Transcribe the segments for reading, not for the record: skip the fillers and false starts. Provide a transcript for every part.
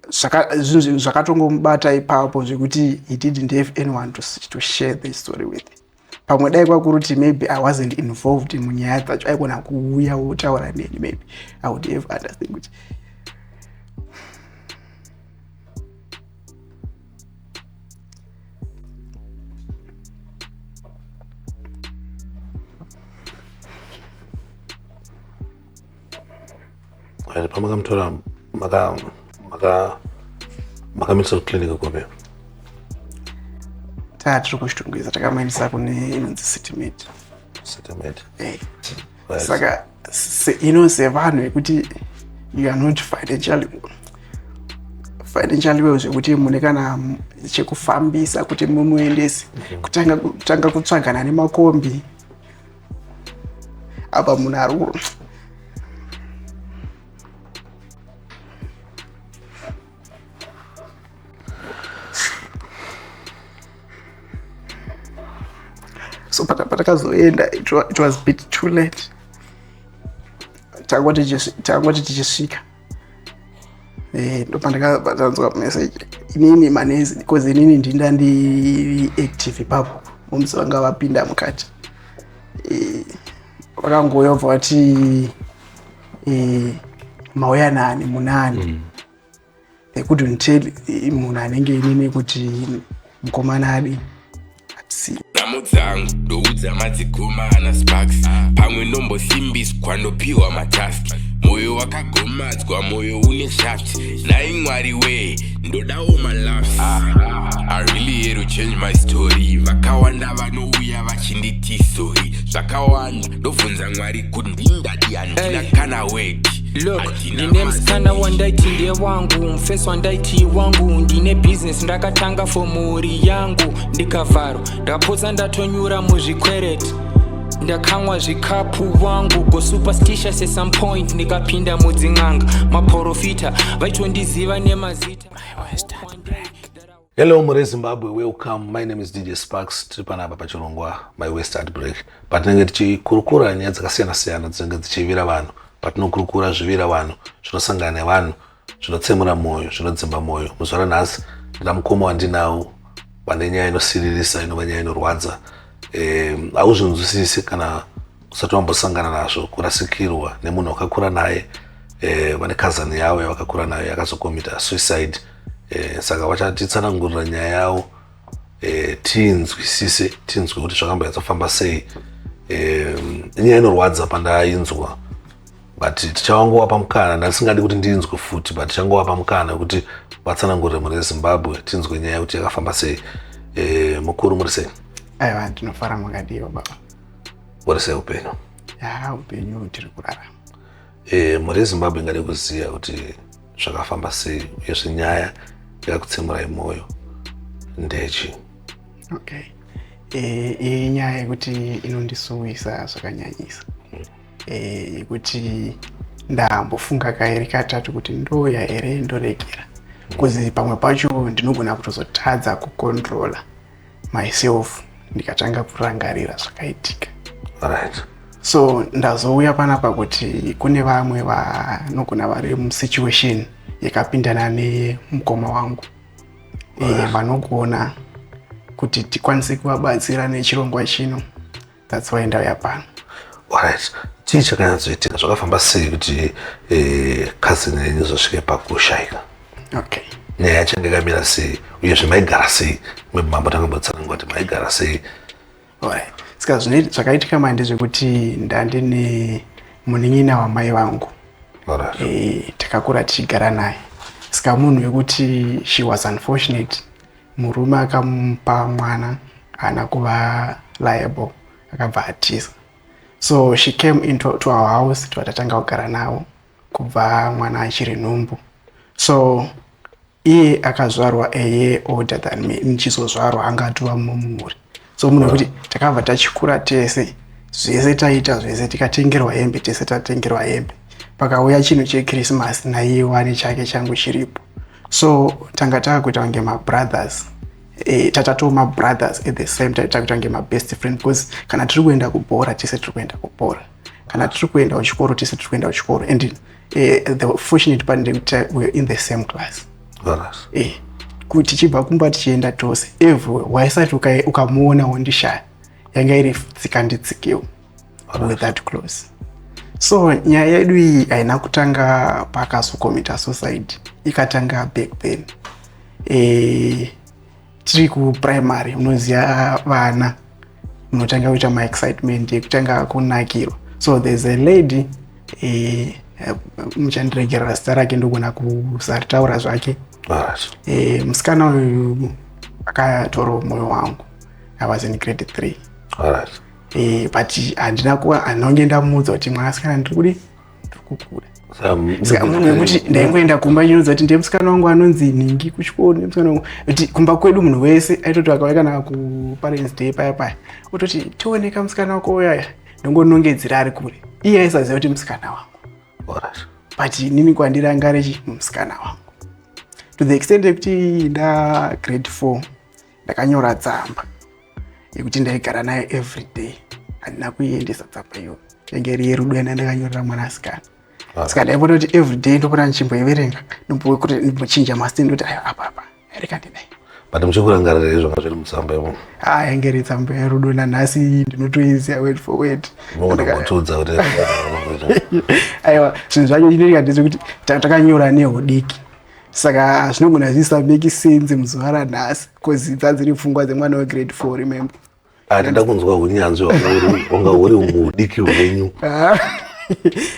Zvinhu zvakatongomubata ipapo zvekuti he didn't have anyone to share the story with. Pamwe dai kwakuri kuti maybe I wasn't involved munyaya dzacho, aikona kuuya wotaura neni, maybe I would have understand kuti Right, pamakamutora maka maka makamuisa kuclinic kupi? Taa tiri kuChitungwiza, takamuendesa kune inonzi City Med. City Med. Eh. Saka ino sevanhu vekuti you are not financially well, zvekuti mune kana chekufambisa kuti mumuendese, kutanga kutsvagana nemakombi apa munhu ari so patakazoenda it was bit too late. Tangoti tichisvika, ndopandakatanzwa message inini manesi, because inini ndinda ndiri active ipapo. Mumsi vanga vapinda mukati, vakangouya bva vati, "Mauya nani? Munani?" They couldn't tell munhu anenge inini kuti mukomana adi hatisi. Nhamo dzangu ndoudza madzikoma ana Sparks, pamwe ndombosimbiswa, ndopiwa matask. Mwoyo wakagomadzwa, mwoyo une shaft. Nhai Mwari we, ndodawo malafs. I really here to change my story. Vakawanda vanouya vachinditi sorry, zvakawanda. Ndobvunza Mwari kuti ndindadi, handina kana weti. Look, ndine musikana wandaiti ndiye wangu, mufesi wandaiti wangu. Ndine bhizinesi ndakatanga for mhuri yangu, ndikavharwa, ndakapotsa ndatonyura muzvikwereti, ndakamwa zvikapu wangu. Go superstitious at some point, ndikapinda mudzin'anga, maprofita vaitondiziva nemazita. Hello muri Zimbabwe, welcome. My name is DJ Sparks. Tiri panapa pachirongwa My Worst Heartbreak, patinenge tichikurukura nyaya dzakasiyana-siyana dzinenge dzichivira vanhu, patinokurukura zvivira vanhu, zvinosangana nevanhu, zvinotsemura mwoyo, zvinodzimba mwoyo. Muzuva ranhasi ndina mukoma wandinawo vane nyaya inosiririsa, inova nyaya inorwadza. Hauzvinzwisisi kana usati wambosangana nazvo, kurasikirwa nemunhu wakakura naye. Vane cousin yavo yavakakura nayo yakazokomita suicide. Saka vachatitsanangurira nyaya yavo, tinzwisise, tinzwe kuti zvakambonyatsofamba sei. Inyaya inorwadza pandainzwa, but tichavangowapa mukana. Ndasingadi kuti ndinzwe futi, but tichangowapa mukana wekuti vatsanangurire mhuri yeZimbabwe, tinzwe nyaya yekuti yakafamba sei. Mukuru, muri sei? Aiwa, ndinofara. Makadiwa baba? Muri sei upenyu? Ya, upenyu tiri kurarama. Mhuri yeZimbabwe ingade kuziva kuti zvakafamba sei, uyezve nyaya yakakutsemurai mwoyo ndechi? Okay, inyaya yekuti inondisuwisa zvakanyanyisa, yekuti ndambofunga kairi katatu kuti ndoya here ndoregera, because pamwe pacho ndinogona kutozotadza kucontrola myself ndikatanga kurangarira zvakaitika. So ndazouya panapa kuti kune vamwe vanogona vari musituation yakapindana nemukoma wangu, vanogona kuti tikwanise kuvabatsira nechirongwa chino. That's why ndauya pano. Alright, chii chakanyatsoitika? Zvakafamba sei kuti cousin yenyu izosvike pakushayika? Okay. Nyaya yacho yanga yakamira sei, uyezve maigara sei? Maybe mambo tangambotsanangura kuti maigara sei. Alright, saka zvakaitika mai ndezvekuti ndandine munin'ina wamai vangu. Takakura tichigara naye. Saka munhu wekuti she was unfortunate, murume akamupa mwana haana kuva liable, akabva atiza. So she came into to our house, tobva tatanga kugara navo kubva mwana achiri nhumbu. So iye akazvarwa a year older than me. Ndichizozvarwa anga atova mumhuri. So munhu wekuti takabva tachikura tese, zvese taita zvese, tikatengerwa hembe tese, tatengerwa hembe. Pakauya chinhu cheChristmas, naiye wane chake, changu chiripo. So tanga taakuita kunge mabrothers, tatatova mabrothers at the same time takuita kunge mabest friend, because kana tiri kuenda kubhora tese tiri kuenda kubhora, kana tiri kuenda kuchikoro tese tiri kuenda kuchikoro. And the fortunate part ndekuti we were in the same class. Kuti tichibva kumba tichienda tose everywhere, waisati ukamuona wondishaya, yanga iri tsikanditsikewo with that close. So nyaya yedu iyi haina kutanga paakazocommita suicide, ikatanga back then. Tiri kuprimary, unoziva vana munotanga kuita maexcitement ekutanga kunakirwa. So there's a lady, muchandiregerera zita rake, ndogona kusaritaura zvake. Musikana uyu akatora mwoyo wangu. I was in grade 3. But handina kunge ndamuudza kuti mwanasikana ndiri kudi, ndiri kukura. Saka munhu wekuti ndaingoenda kumba chinoudza kuti ndiye musikana wangu anonzi nhingi kuchikoro, ndiye musikana wangu, kuti kumba kwedu munhu wese aitoti akauya kana kuparents day paya paya, ototi tioneka musikana wako uyaya, ndongonongedzera ari kure. Iye aisaziva kuti musikana wangu, but inini kwandiri anga richi musikana wangu, to the extent yekuti nda grade 4 ndakanyora tsamba yekuti ndaigara naye every day. Handina kuiendesa tsamba iyoyo, yange iri yerudo yana ndakanyorera mwanasikana. Saka ndaipota kuti every day ndopota ndichimboiverenga, ndombochinja masiteni, ndoti ayo apa apa reka ndidai. But muchikurangarira izvo nga zviri mutsamba imomo? Ah, yange iri tsamba yerudo, nanhasi ndinotoiziva word for word. Unogona kumbotiudza kuti Aiwa, zvinhu zvacho chinoitika ndezvekuti takanyora nehudiki, saka zvinogona zvisamake sense muzuva ranhasi, because dzadziri pfungwa dzemwana wegrade 4, remember. Hatida kunzwa unyanzvi hwanga huri muudiki hwenyu.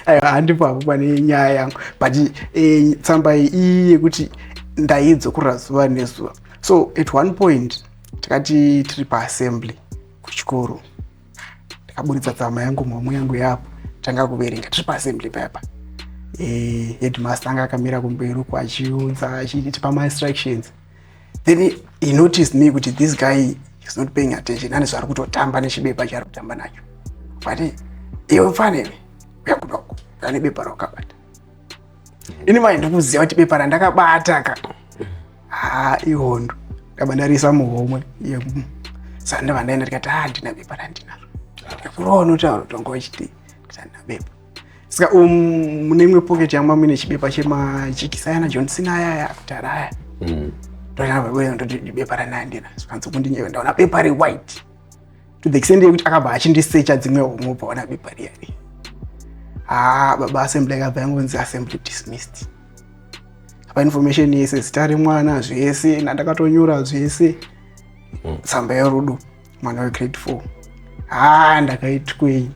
Aiwa, handipo hapo pane nyaya yangu, but tsamba iyi yekuti ndaidzokorora zuva nezuva. So at one point takati tiri paassembly kuchikoro, ndakaburitsa tsamba yangu muhomwe yangu yapo, tanga kuverenga tiri paassembly payapa. Headmaster anga akamira kumberi uko achiudza, achitipa mainstructions. Then he noticed me kuti this guy is not paying attention, ane zvaari kutotamba nechibepa chaari kutamba nacho. But iwe mfanele uya kudoko ane bepa rakabata, ini mai ndikuziva kuti bepa randakabata ka, ha, ihondo. Ndabva ndarisa muhomwe. Saka ndabva ndaenda ndikati, ha, handina bepa randinaro. Ndikurowa unotaura kuti wanga uchiti kuti handina bepa. Saka mune imwe pocket yangu muine chibepa chemajikisi ayana Johnson ayaya akudhara aya. Ndoti bepa randandina, zvikanzi kundinyewe ndaona bepa rewhite, to the extent yekuti akabva achindisecha dzimwe homwe, paona bepa riya riya. Ha, baba, assembly akabva yangonzi assembly dismissed. Apa information yese, zita remwana, zvese nandakatonyora zvese, tsamba yerudo, mwana wegrade 4. Ha, ndakaitwei?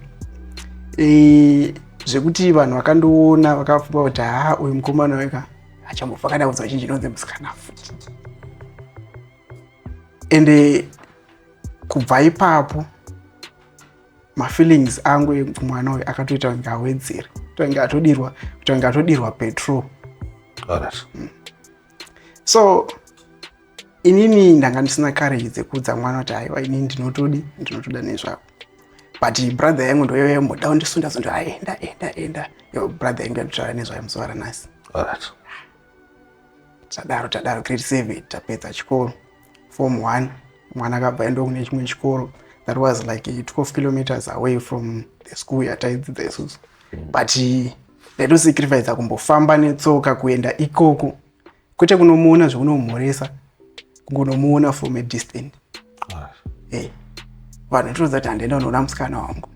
Zvekuti vanhu vakandiona vakafunga kuti ha, uyu mukomana weka achambofa kana kudzwa chinhu chinonzi musikana futi. Ende kubva ipapo mafeelings angu ekumwana uyu akatoita kunge awedzera, kuita atodirwa, kuita kunge atodirwa petrol. So inini ndanga ndisina courage dzekuudza mwana kuti aiwa, inini ndinotodi, ndinotoda nezvako, but brother yangu ndoyo yamboda kundisunda zondo, enda enda enda. Yo brother yangu yanditaura nezvayo muzuva ranhasi. Tadaro tadaro, grade 7 tapedza chikoro, form 1, mwana akabva enda kune chimwe chikoro that was like 12 kilometers away from the school yataidzidza isusu. But ndaitosacrifica kumbofamba netsoka kuenda ikoko, kwete kunomuona zvekunomhoresa, kungonomuona from a distant. Hey, vanhu torodza kuti handienda kunoona musikana wangu.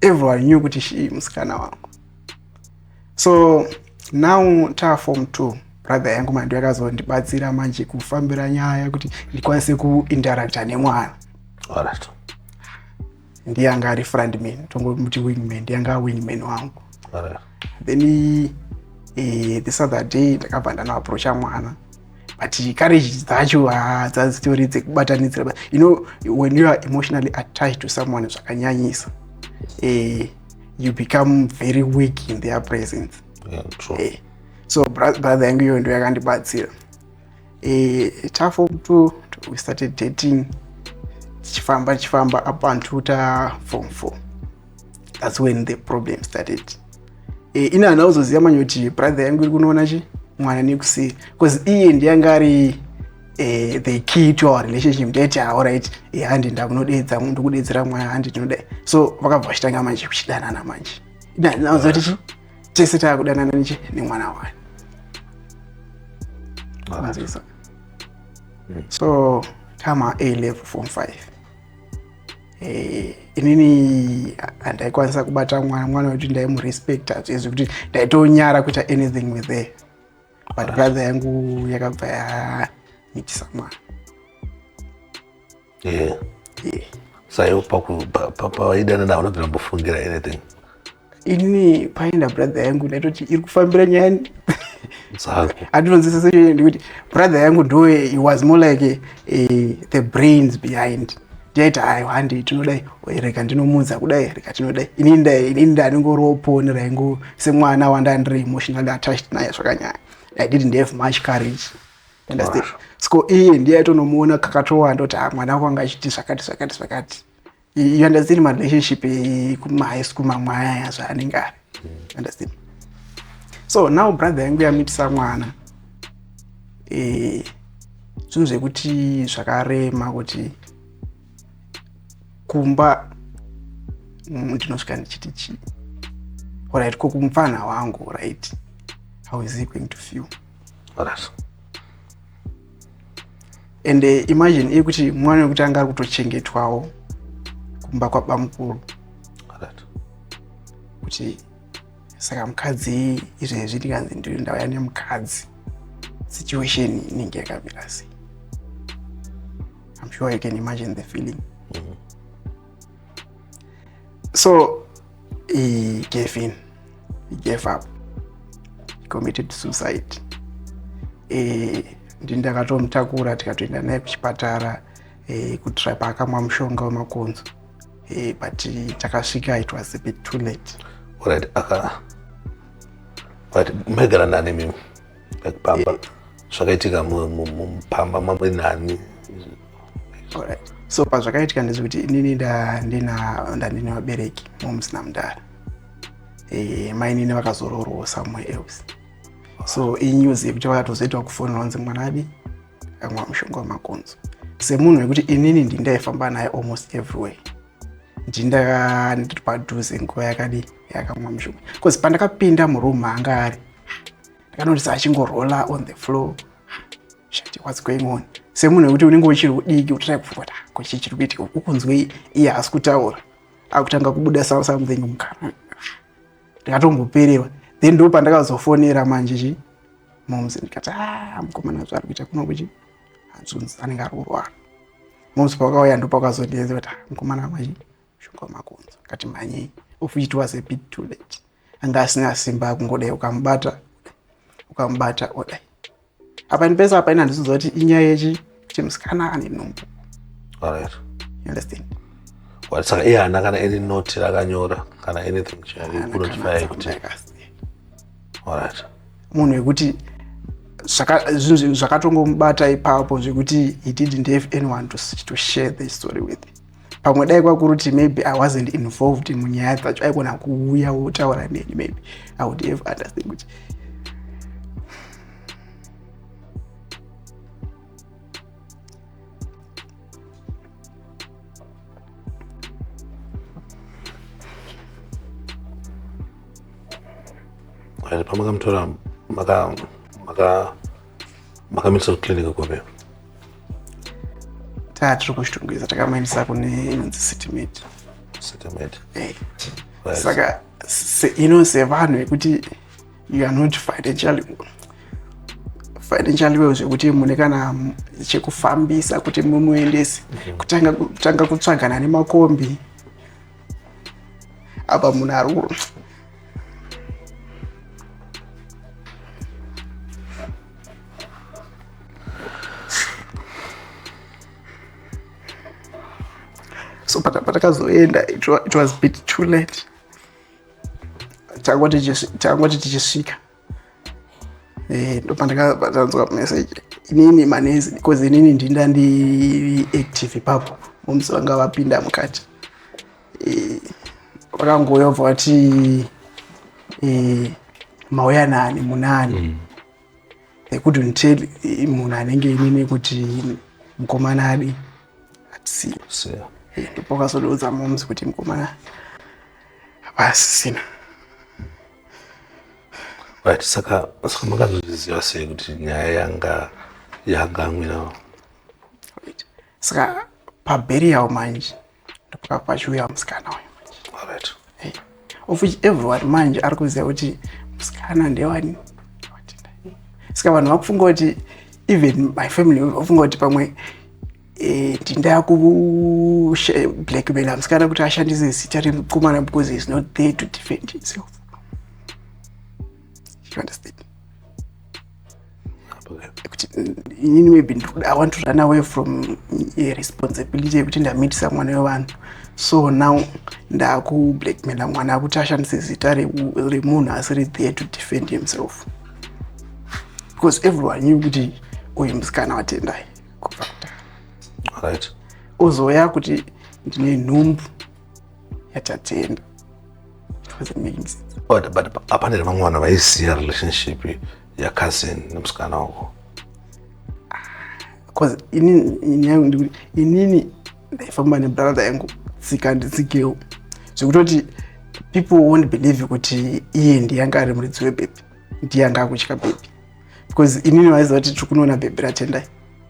Everyone knew kuti she musikana wangu. So now taa form 2, brother yangu mando yakazondibatsira manje kufambira nyaya kuti ndikwanise kuinteracta nemwana. Ndiye anga ari frontman, tongomuti wingman, ndiye anga wingman wangu. Then this other day ndakabva ndanoapproacha mwana, but courage dzacho dzadzitori dzekubatanidzira. You know when you are emotionally attached to someone zvakanyanyisa, you become very weak in their presence. Yeah, true. So brother yangu iyoyo ndo yakandibatsira. Taform 2 we started dating, tichifamba tichifamba up until ta form 4. That's when the problem started. Ina handina kuzoziva manje kuti brother yangu iri kunoona chi mwana nekuseri, because iye ndiyanga ari the key to our relationship. Ndaiti, alright, handi ndakunodedza, ndikudedzera mwana, handi tinodai. So vakabva vachitanga manje kuchidanana manje. Ina handina kuziva kuti chi tese taakudanana nechi nemwana wani. Kunzwisa. So tama A level form 5. Inini handaikwanisa kubata mwana, mwana wekuti ndaimurespecta zvezvi kuti ndaitonyara kuita anything with her, but brother yangu yakabva yamitisa mwana. Yeah. Saiwo pavaidana navo unobvira mbofungira anything? Inini paenda brother yangu ndaitoti iri kufambira nyaya dzako. Handinonzwisisa ndikuti brother yangu ndo he was more like the brains behind. Ndiaiti, "Aiwa, handi tinodai, rega ndinomuudza kudai, rega tinodai." Inini ndaningoriwo poni raingo semwana wanda ndiri emotionally attached naye zvakanyanya. I didn't have much courage, understand? So iye ndiye aitonomuona kakatowanda kuti, "Ah, mwana wako anga achiti zvakati zvakati zvakati." You understand, marelationship kumahigh school mamwe aya zvaanenge ari, understand? So now brother yangu yamitisa mwana, zvinhu zvekuti zvakarema kuti kumba ndinosvika ndichiti chii? Alright, ko kumupfanha wangu, right, how is he going to feel? And imagine iye kuti mwana wekuti anga ari kutochengetwawo kumba kwabamukuru. Kuti saka mukadzi izvezvi ndikanzi ndiri ndauya nemukadzi, situation inenge yakamira sei? I'm sure you can imagine the feeling. So he gave in, he gave up, he committed suicide. Ndi ndakatomutakura tikatoenda naye kuchipatara, kutira paakamwa mushonga wemakonzo, but takasvika it was a bit too late. Alright, aka right, maigara nani mimi like pamba zvakaitika mupamba mamwe nani? Alright, so pazvakaitika ndezvekuti inini ndandine vabereki, moms namudara. Mainini vakazoroorwawo somewhere else, so inews yekuti vakatozoitwa kufonera kunzi mwana adi akamwa mushonga wemakonzo. Semunhu wekuti inini ndindaifamba naye almost everywhere, ndindaka ndiri padhuze nguva yakadi yakamwa mushonga, because pandakapinda muroom anga ari, ndakanotisa achingorola on the floor. Shati, what's going on? Semunhu wekuti unenge uchiri udiki, utrai kufunga kuti, "Ah, ko chii chiri kuitika?" Ukunzwei? Iye haasi kutaura, akutanga kubuda something mukanwa. Ndakatombopererwa. Then ndo pandakazofonera manje chi moms, ndikati, "Ah, mukomana zvaari kuita kuno kuchi hanzunzi anenge ari kurwara." Moms pakauya ndo pakazondiedza kuti, "Ah, mukomana machi mushonga wemakonzo." Kati mhanyei, of which it was a bit too late. Anga asina simba, kungodai ukamubata, ukamubata odai. Apa ndipesa apa ina handisiziva kuti inyaya yechi kuti musikana ane nhumbu. You understand? Right, saka iye haana kana any note rakanyora kana anything kunotify kuti alright? Munhu wekuti zvinhu zvakatongomubata ipapo zvekuti he didn't have anyone to share the story with. Pamwe dai kwakuri kuti maybe I wasn't involved munyaya dzacho, aikona kuuya wotaura neni, maybe I would have understand kuti Right, pamakamutora makamisa kuclinic kupi? Taa tiri kuChitungwiza, takamaendesa kune inonzi City Med. City Med. Eh. Saka ino sevanhu vekuti you are not financially well, zvekuti mune kana chekufambisa kuti mumuendese, kutanga kutsvagana nemakombi apa munhu ari so patakazoenda it was bit too late. Tangoti tichisvika, ndopandakanzwa message inini manesi, because inini ndinda ndiri active ipapo. Momusi vanga vapinda mukati, vakangouya bva vati, "Mauya nani? Munani?" They couldn't tell munhu anenge inini kuti mukomana adi hatisiyo. Siya. Ndopakazodoudza moms kuti mukomana hapasisina. Right, saka makazozviziva sei kuti nyaya yanga yanga mwina? Right. Saka paburial manje ndopaka pachiuya musikana uyu manje. Alright. Hey. Of which everyone manje ari kuziva kuti musikana ndewani, waTendai. Saka vanhu vakufunga kuti, even my family vafunga kuti pamwe ndindaa kublackmaila musikana kuti ashandise zita remukomana because he is not there to defend himself. You understand? Okay. Kuti inini maybe I want to run away from a responsibility yekuti ndamitisa mwana wevanhu, so now ndakublackmaila mwana kuti ashandise zita remunhu asiri there to defend himself, because everyone knew kuti uyu musikana waTendai kubva kudhara. Uzoya kuti ndine nhumbu yaTatenda, it wasn't making sense. But apane vamwe vanhu vaiziva relationship yacousin nemusikana wako? Because inini yangu ndikuti inini ndaifamba nebrother yangu tsika nditsikewo, zvekutoti people won't believe kuti iye ndiye anga ari muridzi webhebhi, ndiye anga akutya bhebhi, because inini vaiziva kuti tiri kunoona bhebhi raTendai,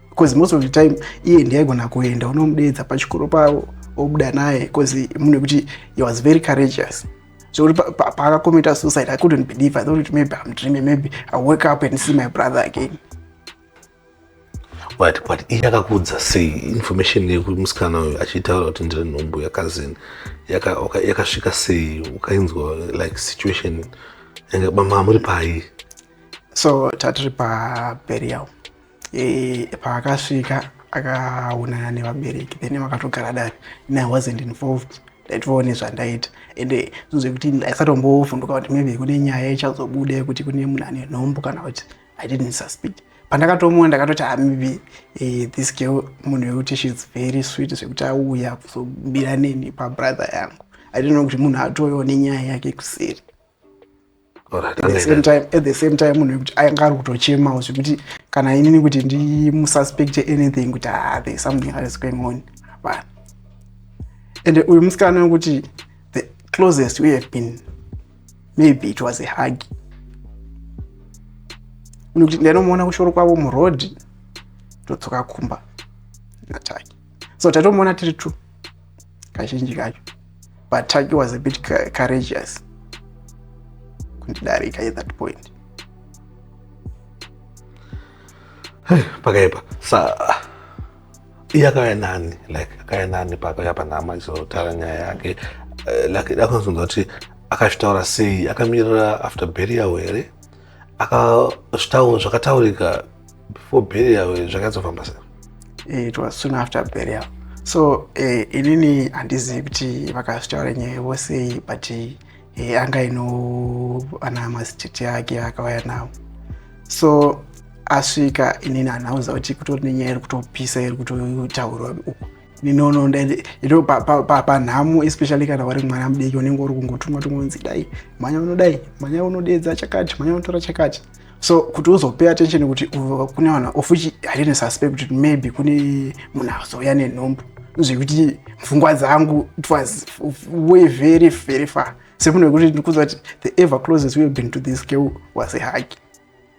because most of the time iye ndiye aigona kuenda unomudeedza pachikoro pavo, obuda naye, because munhu wekuti he was very courageous, zvekuti paakacommita suicide I couldn't believe. I thought maybe I'm dreaming, maybe I wake up and see my brother again. But iye akakuudza sei information yekuti musikana uyu achitaura kuti ndiri nhumbu yacousin? Yakasvika sei? Ukainzwa like situation yanga muri pai? So tatiri paburial. Paakasvika akaonana nevabereki, then vakatogara dare. And I wasn't involved, ndaitovawo nezvandaita, ende zvinhu zvekuti ndaisatombovhunduka kuti maybe kune nyaya ichazobuda yekuti kune munhu ane nhumbu kana kuti. I didn't suspect. Pandakatomuona ndakatoti, ah, maybe this girl munhu wekuti she's very sweet, zvekuti auya kuzobira neni pabrother yangu. I didn't know kuti munhu atoyawo nenyaya yake kuseri. At the same time munhu wekuti anga ari kutochemawo, zvekuti kana inini kuti ndimususpecte anything kuti, ah, there is something that is going on, hapana. And uyu musikana wekuti the closest we have been, maybe it was a hug, nekuti ndainomuona kushoro kwavo muroad, todzoka kumba naTaki, so tatomuona tiri two kazhinji kacho, but Taki was a bit courageous kundidarika at that point. Pakaipa. Sa iye akauya nani? Like akauya nani paakauya panhama achizotaura nyaya yake? Like akanzonza kuti akazvitaura sei? Akamirira after burial here? Akazvitaura zvakataurika before burial here? Zvakazofamba sei? It was soon after burial. So inini handizivi kuti vakazvitaura nyaya vosei, but anga ino ana masitete ake akauya nawo. So asvika, inini handauza kuti kutori nenyaya iri kutopisa, iri kutotaurwa uku. Ninono panhamo, especially kana vari mwana mudiki, unenge uri kungotumwa tumwa unzi dai mhanya unodai, mhanya unodedza chakati, mhanya unotora chakati. So kuti uzopay attention kuti kune vanhu, of which I didn't suspect kuti maybe kune munhu azouya nenhumbu, zvekuti pfungwa dzangu it was way very very far, semunhu wekuti ndikuziva kuti the ever closest we have been to this girl was a hug,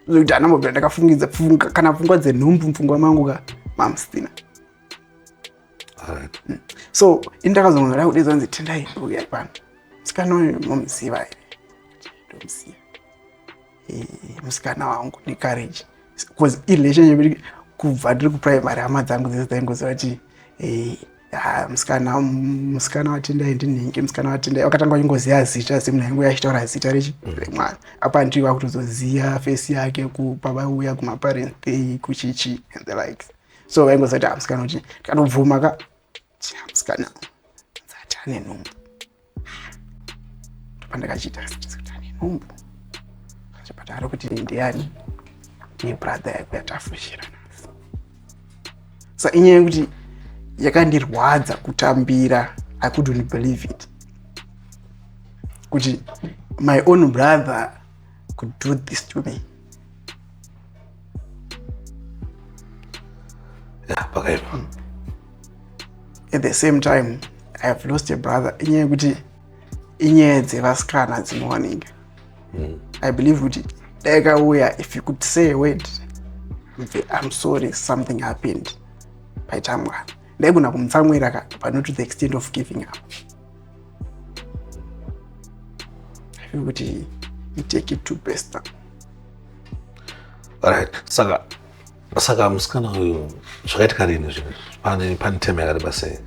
zvekuti handambobvira ndakafungidza kana pfungwa dzenhumbu mupfungwa mangu ka mamustina. So indakazongoda kudedza kunzi, "Tendai, uyai pano, musikana uyu munomuziva here?" "Ndomuziva." Musikana wangu necourage, because irelationship kubva ndiri kuprimary, hama dzangu dzese dzaingoziva kuti musikana, musikana waTendai ndinhingi, musikana waTendai. Vakatanga vachingoziva zita semunhu ainge achitaura zita rechi remwana. Apa ndiri vakutozoziva face yake pavauya kumaparents day, kuchichi and the likes. So vaingoziva kuti musikana, kuti ndikatobvuma ka musikana ati ane nhumbu. Ndopandakachiita kuti ane nhumbu, but ari kuti ndiani nebrother yako yatafushira nhasi. So inyaya yekuti yakandirwadza kutambira. I couldn't believe it kuti my own brother could do this to me. Yeah, pakaipa. At the same time I have lost a brother. Inyaya yekuti inyaya dzevasikana dzinowanika. I believe kuti Dai kauya, if you could say a word, "I'm sorry, something happened," paita mwana, ndaigona kumutsamwira ka, but not to the extent of giving up. I feel kuti you take it too personal. Right, saka musikana uyu, zvakaitika rini zvinhu? Pane time yakareba sei?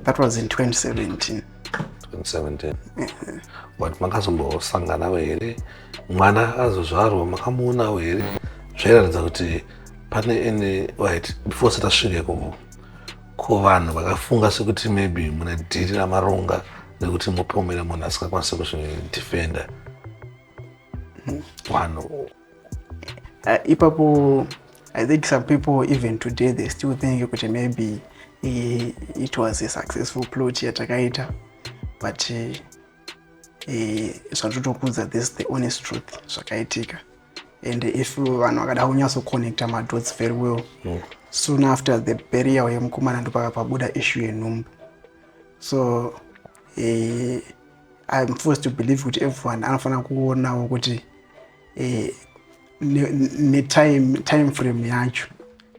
That was in 2017. 2017. But makazombosanganawo here? Mwana azozvarwa, makamuonawo here? Zvairatidza kuti pane any, right, before sati asvike kuvanhu vakafunga sekuti maybe mune dhiri ramaronga nekuti mupomera munhu asingakwanisi kuzvidefenda, vanhu? Ipapo I think some people, even today, they still think kuti maybe it was a successful plot yatakaita, but zvatotokuudza, this the honest truth, zvakaitika. And if vanhu vakada kunyatsoconnecta madots very well, soon after the burial yemukomana ndopakapabuda issue yenhumbu. So I'm forced to believe kuti everyone anofanira kuonawo kuti netime time frame yacho,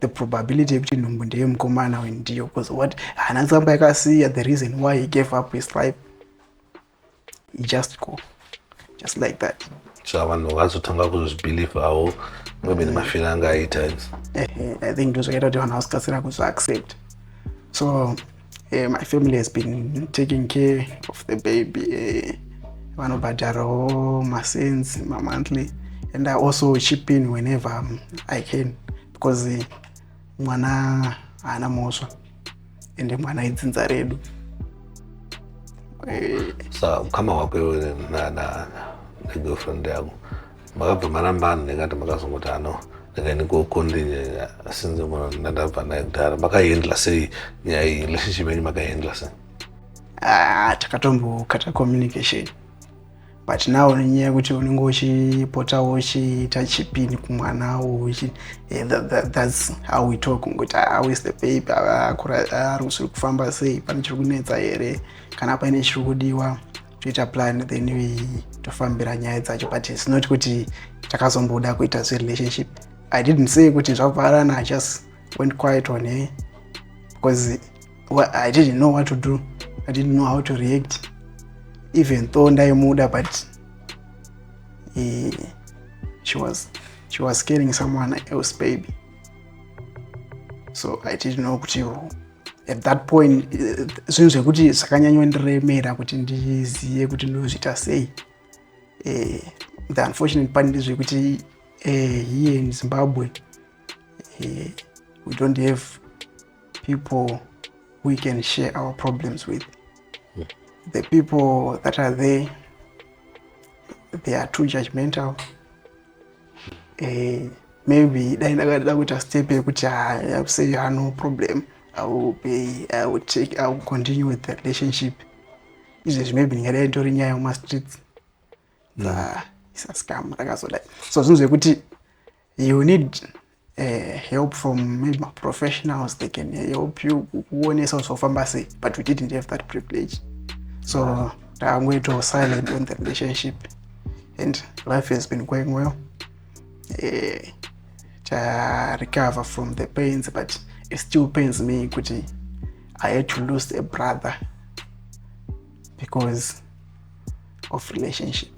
the probability yekuti nhumbu ndeyemukomana wendiyo, because what haana tsamba yakasiya, the reason why he gave up his life, he just go just like that. Saka vanhu vazotanga kuzozvibhilivhawo maybe nemafiro anga aita. I think ndozvakaita kuti vanhu vasikasira kuzviaccept. So my family has been taking care of the baby. Vanobhadharawo masense mamonthly, and I also chip in whenever I can, because mwana haana mhosva, ende mwana idzinza redu. Saka ukama hwako iwe negirlfriend yako, makabva marambana nekati makazongoti ano ndingai ndingokondinya since munhu ndandabva naye kudhara? Makahandla sei nyaya iyi? Relationship yenyu makahandla sei? Ah, takatombokata communication, but now nenyaya yekuti unenge uchipotawo uchiita chip in kumwana, that's how we talk, kuti how is the baby, akura, ari kusiri kufamba sei, pane chiri kunetsa here, kana paine chiri kudiwa toita plan, then we tofambira nyaya dzacho. But it's not kuti takazomboda kuita zverelationship. I didn't say kuti zvabvarana, I just went quiet on her because I didn't know what to do. I didn't know how to react, even though ndaimuda, but she was carrying someone else baby, so I didn't know kuti at that point zvinhu zvekuti zvakanyanyondiremera kuti ndizive kuti ndozviita sei. The unfortunate part ndezvekuti here in Zimbabwe we don't have people we can share our problems with. The people that are there, they are too judgmental. Maybe dai ndakada kuita step yekuti say, "Ah, no problem, I will be I will take I will continue with the relationship," izvezvi maybe ndingadai nditori nyaya yemumastreets, isascam rakazodai. So zvinhu zvekuti you need help from maybe professionals, they can help you kuonesa zvofamba sei, but we didn't have that privilege, so takangoitawo silent on the relationship, and life has been going well. Recover from the pains, but it still pains me kuti I had to lose a brother because of relationship.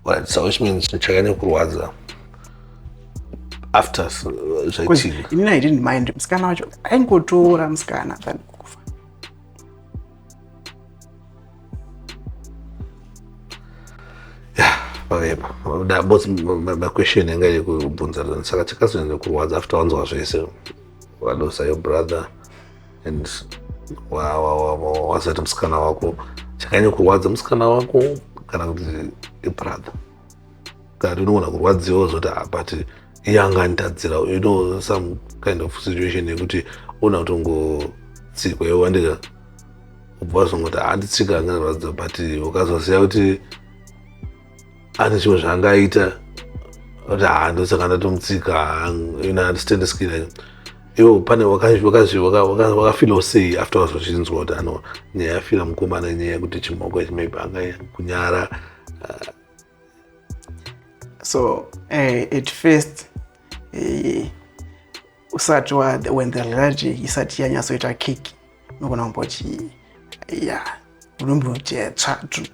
Right, so which means chakanyanya kurwadza after zvaitika? Inini I didn't mind. Musikana wacho aingotora musikana than kufa. Yeah, pakaipa both. Maquestion yanga iri kubvunza, saka chakazonyanya kurwadza after wanzwa zvese, walosa your brother and wazati musikana wako, chakanyanya kurwadza musikana wako kana kuti ibrother? Kana unogona kurwadziwa zoti, ah, but iye anga anditadzira, some kind of situation yekuti una kutongotsikwa iwe wandika, ubva wazongoti handitsika angarwadza, but ukazoziva kuti ane chimwe zvaangaita kuti ha, ndosaka ndatomutsika, understand skill iwo pane wakafeelawo sei after wazozvinzwa kuti ano nyaya yafira mukomana, nyaya yekuti chimoko maybe anga kunyara? So at first, usati wa when the reality isati yanyatsoita kick, unogona kumboti ya, unomboti tsvatu,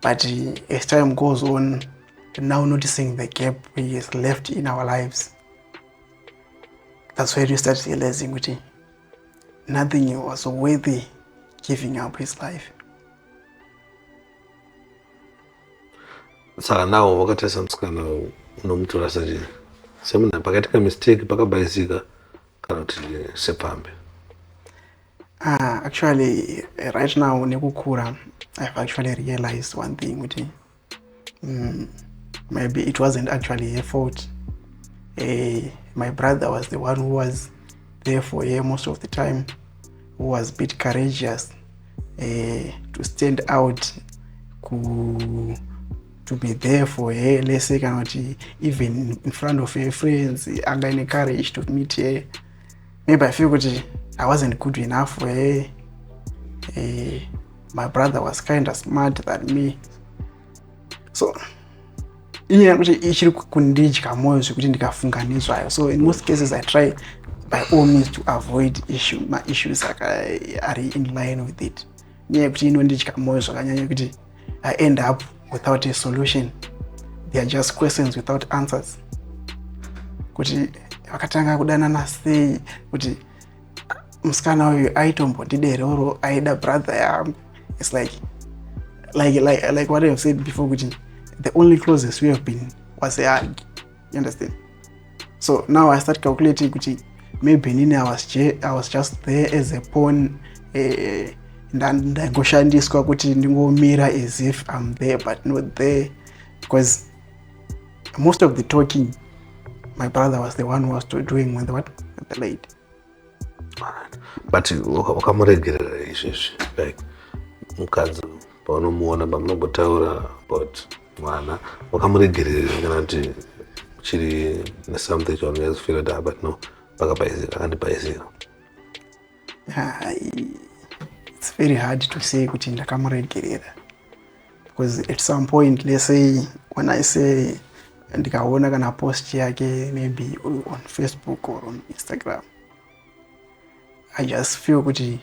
but as time goes on, now noticing the gap he has left in our lives, that's where you start realizing kuti nothing was worthy giving up his life. Saka nawo wakatarisa musikana, unomutora sachii? Semunhu pakaitika mistake, pakabhaisika, kana kuti sepfambi? Actually, right now nekukura, I've actually realized one thing, kuti maybe it wasn't actually her fault. My brother was the one who was there for her most of the time, who was a bit courageous to stand out, to be there for her. Let's say kana kuti even in front of her friends, anga ine courage to meet her. Maybe I feel kuti I wasn't good enough for her. My brother was kind of smart than me. So inyaya yekuti ichiri kundidya mwoyo zvekuti ndikafunga nezvayo. So in most cases I try by all means to avoid issue, maissues ari in line with it, nyaya yekuti inondidya mwoyo zvakanyanya kuti I end up without a solution. They are just questions without answers, kuti vakatanga kudanana sei, kuti musikana uyu aitombondideroro, aida brother yangu. It's like what I have said before, kuti the only closest we have been was a hug, you understand? So now I start calculating kuti maybe nini I was just there as a pawn, ndangoshandiswa kuti ndingomira as if I'm there but not there, because most of the talking my brother was the one who was doing with the what, with the lady. But wakamuregerera izvezvi, like mukadzi paunomuona, pamunombotaura about mwana, wakamuregerera kana kuti uchiri nesomething chaunonyatsofiira kuti, "Ah, but no, pakabaizika, akandibaizika"? It's very hard to say kuti ndakamuregerera, because at some point, let's say when I say ndikaona kana post yake maybe on Facebook or on Instagram, I just feel kuti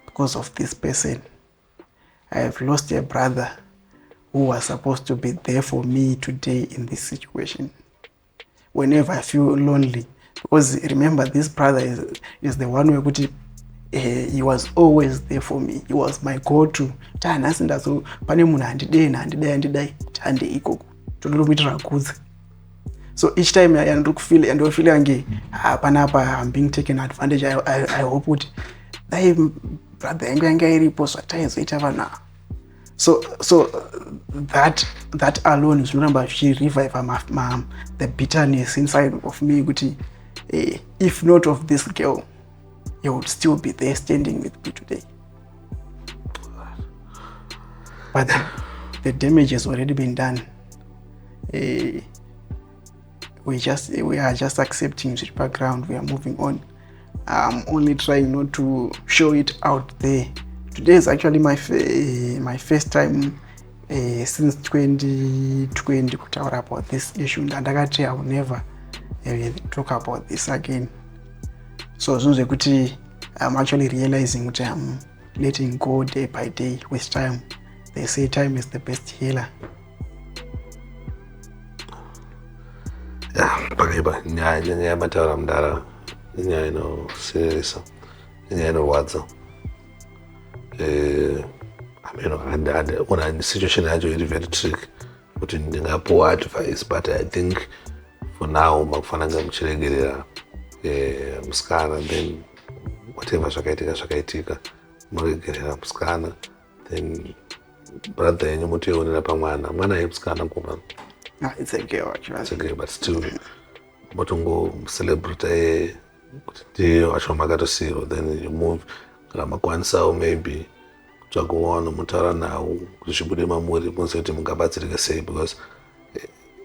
because of this person I have lost a brother who was supposed to be there for me today in this situation whenever I feel lonely. Because remember, this brother is the one wekuti he was always there for me. He was my go-to. Ta nhasi ndazo pane munhu handidei, handidai, handidai, hande ikoko, totomuitira gudza. So each time yandiri kufeel, yandofeel yange panapa I'm being taken advantage, I hope kuti dai brother yangu yanga iripo, zvataizoita vanhu ava. So that alone zvinoramba zvichirevive the bitterness inside of me, kuti if not of this girl, he would still be there standing with me today. But the damage has already been done. We are just accepting the background. We are moving on. I'm only trying not to show it out there. Today is actually my first time since 2020 kutaura about this issue. Ndakati I will never talk about this again. So zvinhu zvekuti I'm actually realizing kuti I'm letting go day by day with time. They say time is the best healer. Ya, pakaipa. Nyaya yamataura mudara inyaya inosiririsa, inyaya inorwadza. Ameno ona situation yacho iri very tricky kuti ndingapuwa advice, but I think for now makufanira kunge muchiregerera musikana, then whatever zvakaitika zvakaitika, muregerera musikana, then brother yenyu mutoionera pamwana. Mwana yemusikana, mukomana? Ah, it's a girl actually. It's okay, but still motongocelebrata ye kuti ndiye wacho makatosiyiwa, then you move. Kana makwanisawo maybe kutsvagawo vanomutaura nawo kuti zvibude mamuri, muzive kuti mungabatsirike sei, because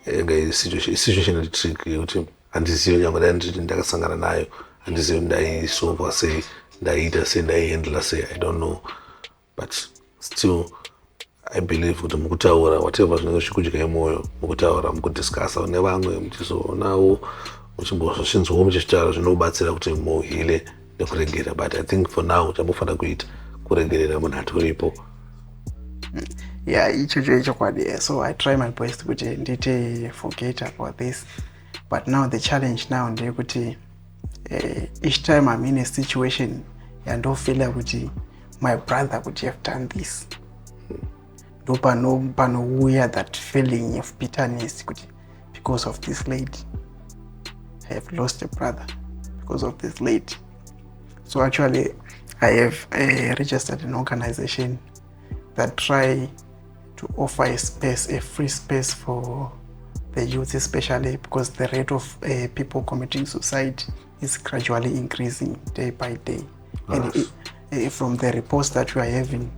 inge situation iri tricky yekuti handizivi, nyange dai nditi ndakasangana nayo, handizivi kuti ndaisolva sei, ndaiita sei, ndaihandla sei, I don't know. But still I believe kuti mukutaura whatever zvinenge zvichikudyai mwoyo, mukutaura, mukudiscussa nevamwe, muchizoonawo, muchimbozvichinzwawo, muchizvitaura, zvinobatsira kuti muheale nekuregerera. But I think for now chamufanira kuita kuregerera munhu atoripo. Yeah, ichocho ichokwadi. So I try my best kuti ndite forget about this, but now the challenge now ndeyekuti each time I'm in a situation yandofeela kuti my brother could have done this, ndo panouya that feeling of bitterness kuti because of this lady I have lost a brother, because of this lady. So actually I have registered an organization that try to offer a space, a free space for the youth especially, because the rate of people committing suicide is gradually increasing day by day. And from the reports that we are having,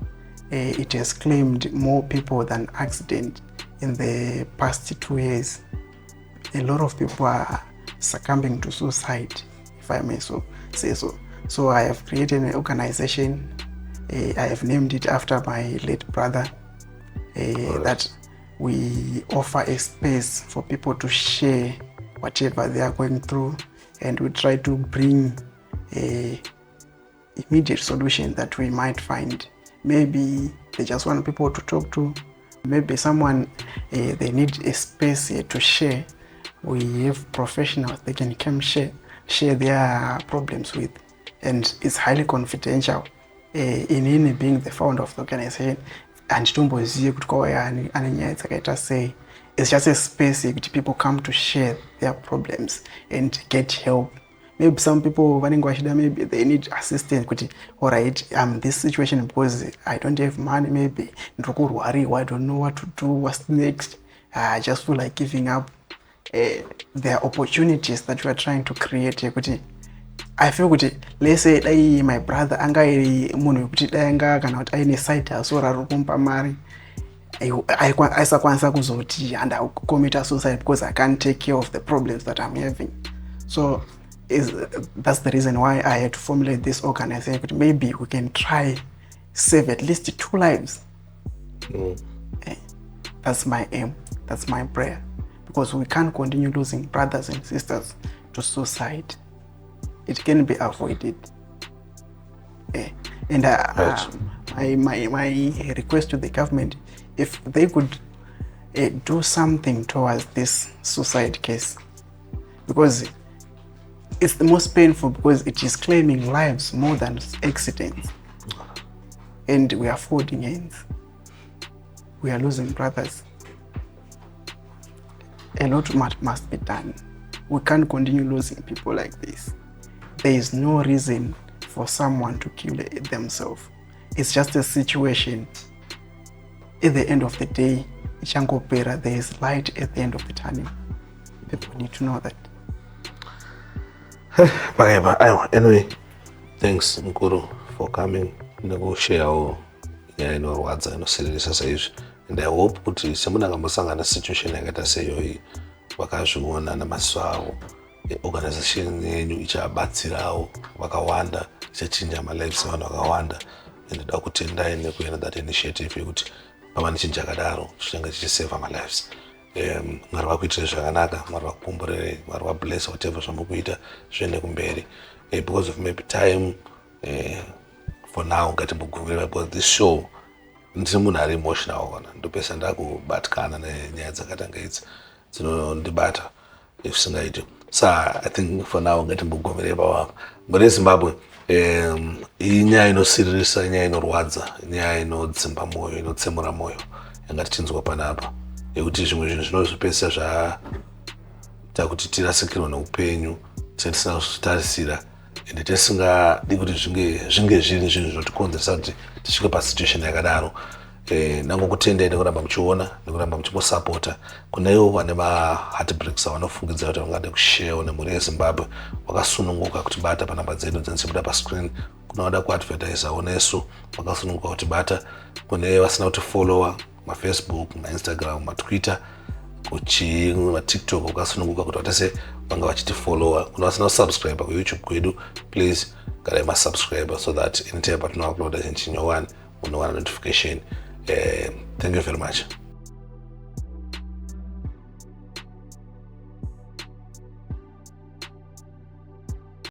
it has claimed more people than accident in the past 2 years. A lot of people are succumbing to suicide, if I may so say so. So I have created an organization. I have named it after my late brother, that we offer a space for people to share whatever they are going through, and we try to bring a immediate solution that we might find. Maybe they just want people to talk to. Maybe someone, they need a space to share. We have professionals they can come share their problems with, and it's highly confidential. Inini being the founder of the organization, handitombozive kuti kwauya ane nyaya dzakaita sei. It's just a space yekuti people come to share their problems and get help. Maybe some people vanenge vachida, maybe they need assistance kuti, "Alright, I'm this situation because I don't have money, maybe ndiri kurwariwa, I don't know what to do, what's next, I just feel like giving up." There are opportunities that we are trying to create yekuti I feel kuti, let's say dai my brother anga iri munhu wekuti dai anga kana kuti aine side hustle rari kumupa mari, aisakwanisa kuzoti handacommita suicide because I can't take care of the problems that I'm having. So that's the reason why I had to formulate this organization, kuti maybe we can try save at least two lives. That's my aim, that's my prayer, because we can't continue losing brothers and sisters to suicide. It can be avoided. And my request to the government, if they could do something towards this suicide case, because it's the most painful, because it is claiming lives more than accidents, and we are folding hands. We are losing brothers. A lot must be done. We can't continue losing people like this. There is no reason for someone to kill themselves. It's just a situation. At the end of the day, ichangopera. There is light at the end of the tunnel. People need to know that. Pakaipa. Aiwa, anyway, thanks mukuru for coming nekusharewo nyaya inorwadza, inosiririsa saizvi. And I hope kuti semunhu akambosangana situation yakaita seiyoyi, vakazviona namaziso avo, organization yenyu ichabatsirawo vakawanda, ichachinja malives evanhu vakawanda. And ndoda kutendai nekuenda that initiative yekuti pava nechinhu chakadaro chichange chichiseva malives. Mwari vakuitire zvakanaka, Mwari vakukomborere, Mwari vabless whatever zvamukuita, zviende kumberi. Because of maybe time, for now ngatimbogumira, because this show, ndiri munhu ari emotional kana ndopesa ndakubatikana nenyaya dzakatanga idzi, dzinondibata zvisingaiti. So I think for now ngatimbogumire pavapa. Mhuri yeZimbabwe, inyaya inosiririsa, inyaya inorwadza, inyaya inodzimba mwoyo, inotsemura mwoyo yanga tichinzwa panapa, yekuti zvimwe zvinhu zvinozopedzisa zvaita kuti tirasikirwe neupenyu tinenge tisina kuzvitarisira, ende tisingadi kuti zvinge zviri zvinhu zvinotikonzeresa kuti tisvike pasituation yakadaro. Nangokutendai nekuramba muchiona, nekuramba muchingosapota. Kune ivo vane maheartbreaks avanofungidzira kuti vangade kusharewo nemhuri yeZimbabwe, vakasununguka kutibata panhamba dzedu dzinochibuda pascreen. Kuna vada kuadvertisawo nesu, vakasununguka kutibata. Kune vasina kutifollowa, maFacebook, maInstagram, maTwitter, kuchi maTikTok, vakasununguka kuti vatese vanga vachitifollowa. Kuna vasina kusubscribe kuYouTube kwedu, please garai masubscribe so that anytime patinouploada chinhu chinyowani, munowana notification. Thank you very much.